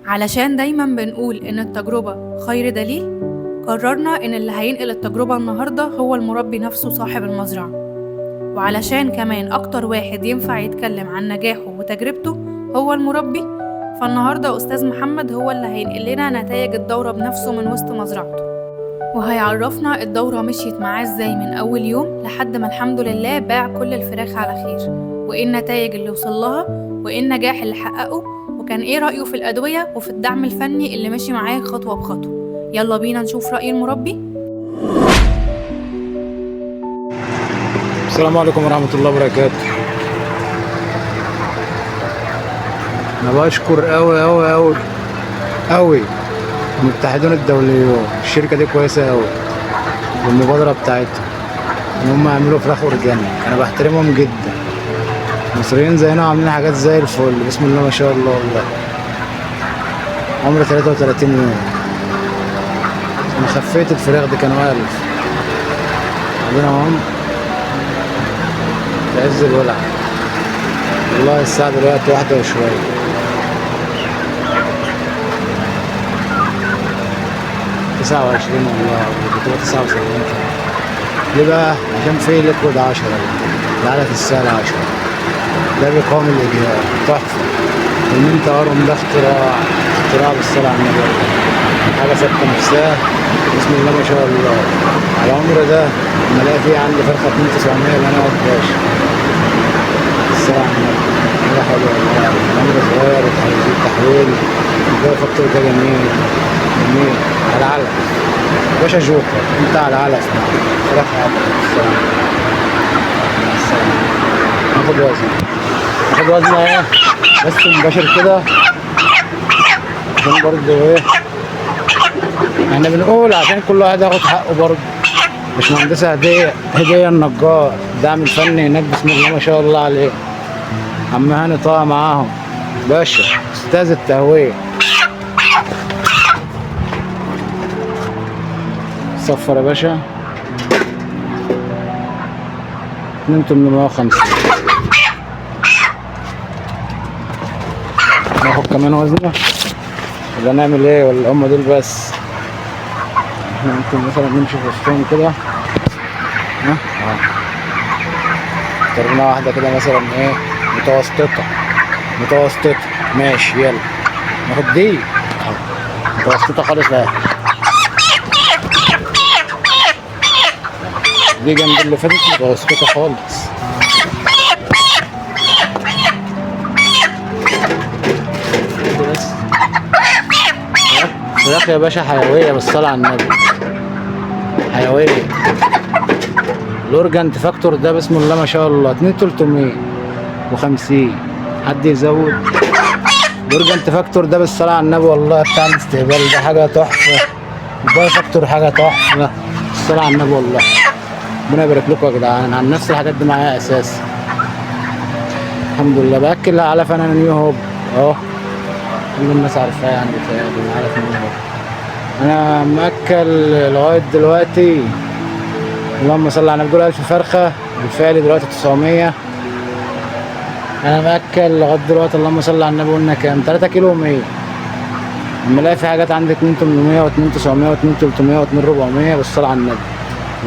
علشان دايما بنقول إن التجربة خير دليل، قررنا إن اللي هينقل التجربة النهاردة هو المربي نفسه صاحب المزرعة. وعلشان كمان أكتر واحد ينفع يتكلم عن نجاحه وتجربته هو المربي، فالنهاردة أستاذ محمد هو اللي هينقل لنا نتائج الدورة بنفسه من وسط مزرعته، وهيعرفنا الدورة مشيت معاه ازاي من أول يوم لحد ما الحمد لله باع كل الفراخ على خير، وإيه النتائج اللي وصلها، وإيه النجاح اللي حققه، وكان إيه رأيه في الأدوية وفي الدعم الفني اللي ماشي معاه خطوة بخطوة. يلا بينا نشوف رأي المربي. السلام عليكم ورحمة الله وبركاته. أنا بشكر أوي أوي أوي أوي المتحدون الدوليون، الشركة دي كويسة أوي والمبادرة بتاعتهم إن هم يعملوا فراخ organic، أنا بحترمهم جدا. المصريين زينا عاملين حاجات زي الفل، بسم الله ما شاء الله. والله عمري 33 يوم، أنا خفيت الفراخ دي كانوا 1000، عندنا هم في عز الولع. والله الساعة دلوقتي 1 وشوية. 29 والله بتبقى 79. ليه بقى؟ عشان في ليكويد 10 العلف السهل 10، ده بيقاوم الإجهاد تحفة. إن أنت أرم ده اختراع، اختراع بالصلاة على النبي، حاجة ثابتة نفسها بسم الله ما شاء الله. على العمر ده لما ألاقي فيه عندي فرخة 2900 اللي أنا أقعد باشا بالصلاة على النبي، حاجة حلوة والله. العمر صغير وتحويل تحويل ال bio factor ده جميل جميل على العلف باشا. جوكر انت على العلف فراخ بالصلاة مع السلامة. ناخد وزن، ناخد وزن اهي بس مباشر كده، عشان برضه ايه احنا بنقول عشان كل واحد ياخد حقه برضه. باشمهندسة هدية، هدية النجار، الدعم الفني هناك بسم الله ما شاء الله عليه. عم هاني طه معاهم باشا استاذ التهوية. صفر يا باشا 2850. ناخد كمان وزنه ولا نعمل ايه؟ ولا هم دول بس؟ احنا ممكن مثلا نمشي في وسطهم كده، ها اخترنا واحدة كده مثلا ايه متوسطة، متوسطة ماشي، يلا ناخد دي متوسطة خالص اهي، دي جنب اللي فاتت متوسطة خالص. بس فراخ يا باشا حيوية بالصلاة على النبي، حيوية. ال organic factor ده بسم الله ما شاء الله 2350، حد يزود؟ ال organic factor ده بالصلاة على النبي والله بتاع الاستقبال ده حاجة تحفة. ال bio factor حاجة تحفة بالصلاة على النبي والله. ربنا يبارك لكم يا جدعان. عن نفس الحاجات دي معايا اساسا الحمد لله. باكل علف انا نيو هوب اهو، كل الناس عارفاه يعني، بيتهيألي علف نيو هوب. انا مأكل لغاية دلوقتي اللهم صل على النبي دول 1000 فرخة بالفعل دلوقتي 900. انا مأكل لغاية دلوقتي اللهم صل على النبي قلنا كام؟ 3 كيلو و100. اما الاقي في حاجات عندي 2800 و2900 و2300 و2400 بالصلاة على النبي.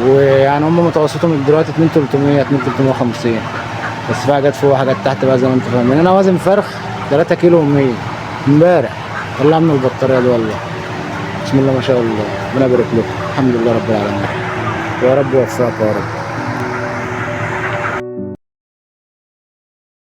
ويعني هم متوسطهم دلوقتي 2300 2350، بس في حاجات فوق وحاجات تحت بقى زي ما انتم فاهمين. انا وازن فرخ 3 كيلو و100 امبارح، طلع من البطارية دي والله بسم الله ما شاء الله. ربنا يبارك لكم الحمد لله رب العالمين، ويا رب يوفقك يا رب.